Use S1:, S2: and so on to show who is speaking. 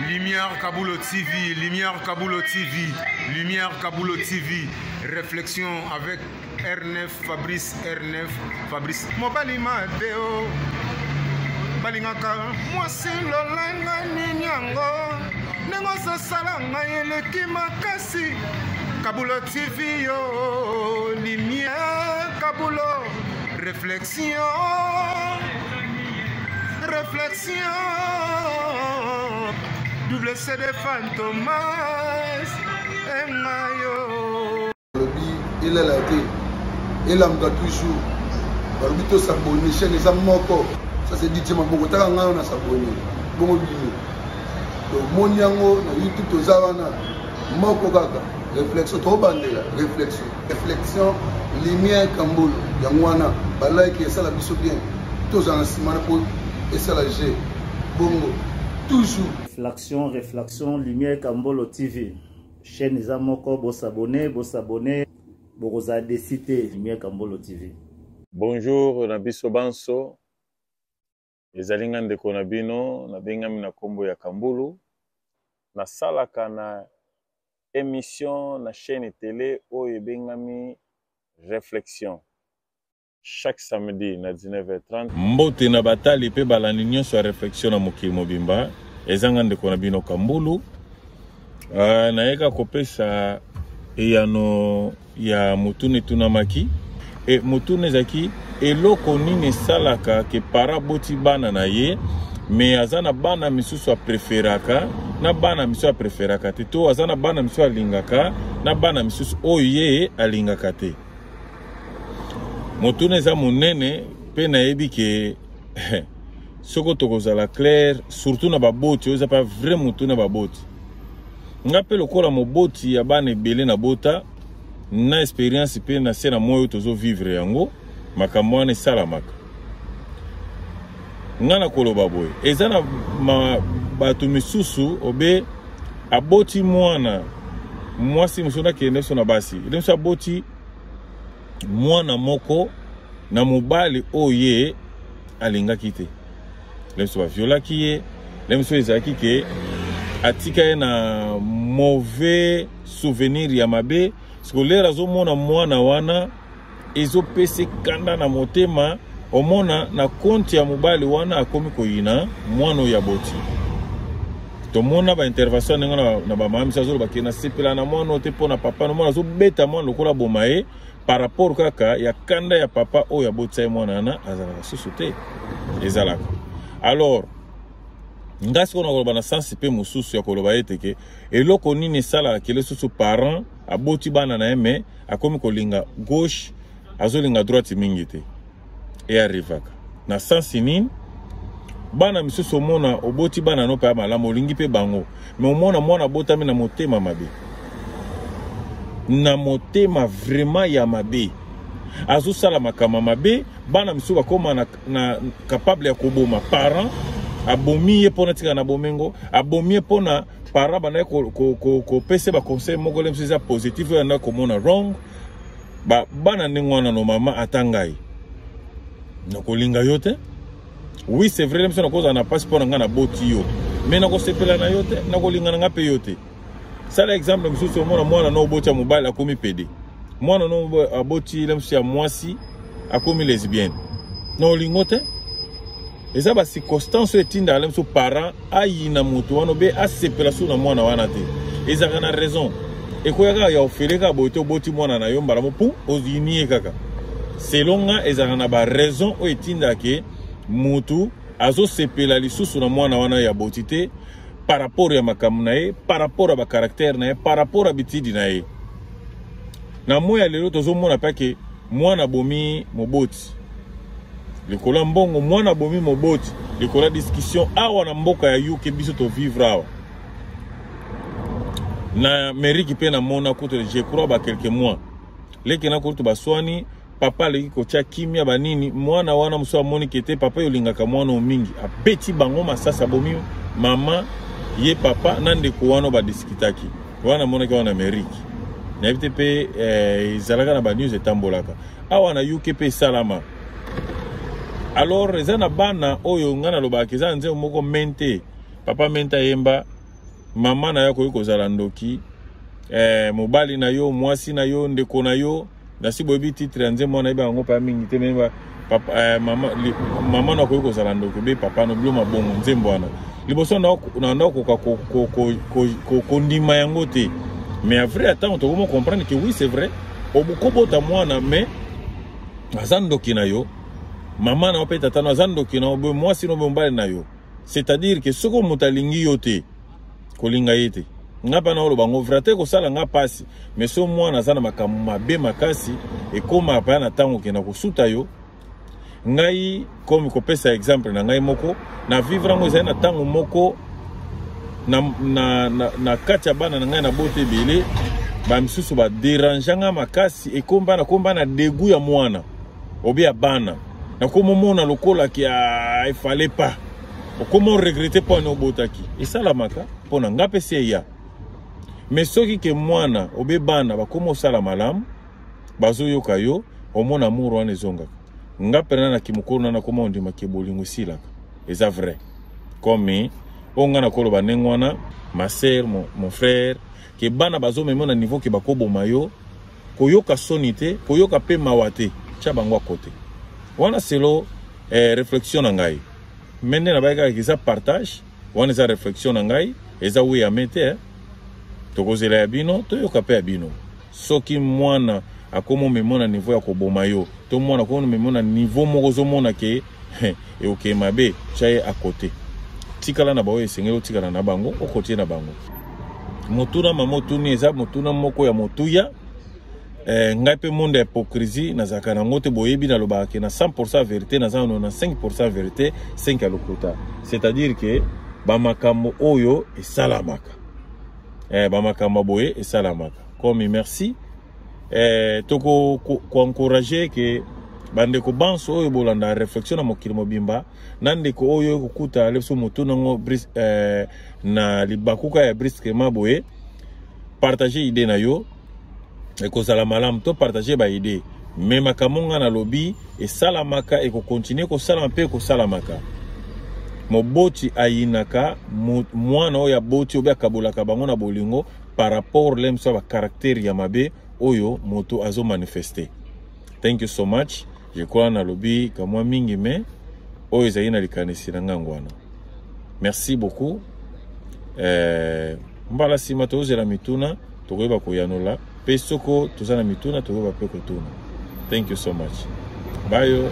S1: Lumière Kabulo TV, Lumière Kabulo TV, Lumière Kabulo TV. Réflexion avec R9 Fabrice R9 Fabrice. Mobali Mateo. balingaka mwasi lolenge nini yango ndenge ozosala ngai eleki makasi kabulo tv yo lumière kabulo réflexion réflexion double cd fantomas engayo
S2: balobi elala te elamuka toujours balobi tosabone chaîne eza moko ça c'est dj maboko taka ngai wana sabone bongo bino tomoni yango na youtube toza wana moko kaka réflexion tobandela réflexion réflexion lumière kambolo yango wana balike esala biso bien tozala na nsima na mpo esala g bongo toujours
S3: réflexion réflexion lumière kambolo tv chaîne eza moko bosabone bosabone bokozala desi te lumière kambolo tv
S4: bonjour na biso banso Ezali nga ndeko na bino, nabengami na kombo ya Kambulu. Nasalaka na emission na chaine tele oyo ebengami Reflexion chaque samedi na 19h30. Mbote na batali pe balandi nyonso ya Reflexion na mokili mobimba. Eza nga ndeko na bino Kambulu. Uh, nayeka kopesa eyano ya motuna etunamaki. E, motuna ezalaki eloko nini esalaka ke para aboti bana na ye me aza na bana misusu apreferaka na bana misusu apreferaka te, to aza na bana misusu alingaka na bana misusu oyo ye alingaka te. Motuna eza monene mpe nayebi ke soko tokozala clair surtout na baboti oyo eza pa vrai motuna baboti. Nga mpe lokola moboti ya bana ebele na bota na experience mpe na se na moi oyo tozo vivre yango, makambo wana esalamaka. Nga na koloba boye, eza na bato misusu obe aboti mwana mwasi mosusu nakende biso na basi ele mosusu aboti mwana moko na mobali oyo ye alingaki te, le mosusu baviolaki ye, le mosusu ezalaki ke atika ye na mauvais souvenir ya mabe. Siko lere azomona mwana wana ezopesa kanda na motema, omona na konti ya mobali wana akomi koyina mwana oyo aboti. Tomona ba intervention ndenge na ba mama miso azoloba ke nasepela na mwana oyo te mpo na papa na mwana azobeta mwana lokola aboma ye par rapport kaka ya kanda ya papa oyo abotisa ye mwana wana azalaka susu te, ezalaka. Alors nga sikoyo nakoloba na sensi mpe mosusu ya koloba ete ke eloko nini esalaka kele susu parent aboti bana na ye me akomi kolinga gauche azolinga droite mingi te. E arrivaka na sensi nini? Bana misusu omona oboti bana no mpe ya malamu olingi mpe bango me omona mwana abotami na motema mabe, na motema vraiment ya mabe, azosala makambo mabe. Bana misusu bakoma na capable ya koboma parent, abomi ye mpona tika na bomengo, abomi ye mpona parent bandaki kopesa ba conseil moko le mosusu eza positif oyo andaki komona wrong. Ba bana ndenge wana no mama ata ngai nakolinga yo te. Oui c'est vrai, mosusu nakozala na mpasi mpona ngai naboti yo me nakosepela na yo te, nakolinga na ngai mpe yo te. Sala exemple mosusu, omona mwana no oboti ya mobali akomi pede, mwana no aboti le mosusu ya mwasi akomi lesbienne, na olingo te. Eza ba circonstance oyo etindaka le mosusu parent ayina moto wana obe asepela su na mwana wana te. Ezalaka na raison, ekoya kaka ya ofele kaka boye te, oboti mwana na yo mbala mo pum oyini ye kaka. Selon nga ezalaka na ba raison oyo etindaka ke motu azosepela lisusu na mwana wana ya boti te par rapport ya makambo na ye, par rapport ya ba caractère na ye, par rapport ya bitidi na ye. Na moi ya lelo tozomona mpe ke mwana abomi moboti likolo ya mbongo, mwana abomi moboti likolo ya discussion. Awa na mboka ya UK biso tovivre awa na Amérique mpe namona kutu je crois ba quelques mois leki na kutu baswani, papa aleki kotia kimia banini, mwana wana mosusu amoni kete papa olingaka mwana oyo mingi, abeti bango masasi, abomi mama ye papa na ndeko wana badiskitaki wana. Amonaki wana na Amérique, nayebi te mpe ezalaka na ba news etambolaka awa na UK mpe esalama. Alors eza na bana oyo ngai nalobaka eza na nzembo moko mente papa mente ayemba. Mama na yo akoki kozala ndoki, mobali na yo, mwasi na yo, ndeko na yo. Nasi boyebi titre ya nzembo wana, yeba yango mpa mingi te. Me papa, mama, mama na akoki kozala ndoki be papa no bilo mabongo. Nzembo wana liboso na ndakoka kondima yango te, mais à vrai ntango tokoma comprendre que oui, c'est vrai, obokobota mwana mais aza ndoki na yo, mama na yo mpe tata na aza ndoki na yo, boye mwasi no, boye mobali na yo. C'est-à-dire que soki moto alingi yo te, kolinga ye te. Nga mpe na oloba ngo vrai te, kosala nga mpasi, mais so mwana aza na makambo mabe makasi, ekóma mpa na ntango okenda kosuta yo. Ngai komi kopesa exemple na ngai moko na vivre yango. Ezali na ntango moko na kati ya bana na ngai na bota ebele, bamisusu baderange nga makasi, ekomba nakomba na dégoût ya mwana obi ya bana, nakomomona lokola ki efale pas, okoma oregretter mpo ani obotaki. Esalamaka mpo na nga mpe si eya. Mais soki ke mwana obe bana bakoma osala malamu, bazoyoka yo, omona amour wana ezongaka. Nga mpena na kimokolo na nakoma ondimaki bolingo esilaka, eza vrai. Comme oyo nga nakoloba ndenge wana, ma sœur, mon frère, ke bana bazomema na niveau ke bakoboma yo, koyoka soni te, koyoka mpe mawa te, tia bango akote wana. Selo réflexion na ngai, me nde nabayaki kaka eza partage wana, eza réflexion na ngai, eza wi ya me te, eh. Tokozela ya bino, toyoka mpe ya bino. Soki mwana akómi omema na niveau ya koboma yo, to mwana akómi omema na niveau moko ozomona ke ekokee mabe, tia ye akote, tikala na baoyo esengeli otikala na bango, okotie na bango. Motuna mama otuni eza motuna moko ya motuya. Ngai mpe monde ya hypocrisie nazalaka nango te. Boyebi nalobaka ke na 100 vérité, naza na 95 vérité, 5 ya lokuta. C'est-à-dire ke bamakambo oyo esalamaka, bamakambo ya boye esalamaka. Comme merci, toko koencourager ke bandeko banso oyo bolanda réflexion na mokili mobimba, na ndeko oyo ekokuta leso motuna yango na libakuka ya brusquement boye, partage idée na yo, ekozala malamu to partage baidée. Me makambo nga nalobi esalamaka, ekokontinue kosalama mpe ekosalamaka. Moboti ayinaka mwana oyo aboti, oyo akabolaka bango na bolingo par rapport le mosu ya bacaractère ya mabe oyo moto azomanifeste. Thank you so much. Je crois nalobi kamwa mingi, me oyo ezali na likanisi na ngango wana. Merci beaucoup. Mbala nsima tozela mituna, tokoyeba koyanola mpe soko toza na mituna, tokoyeba mpe kotuna. Thank you so much, bayo.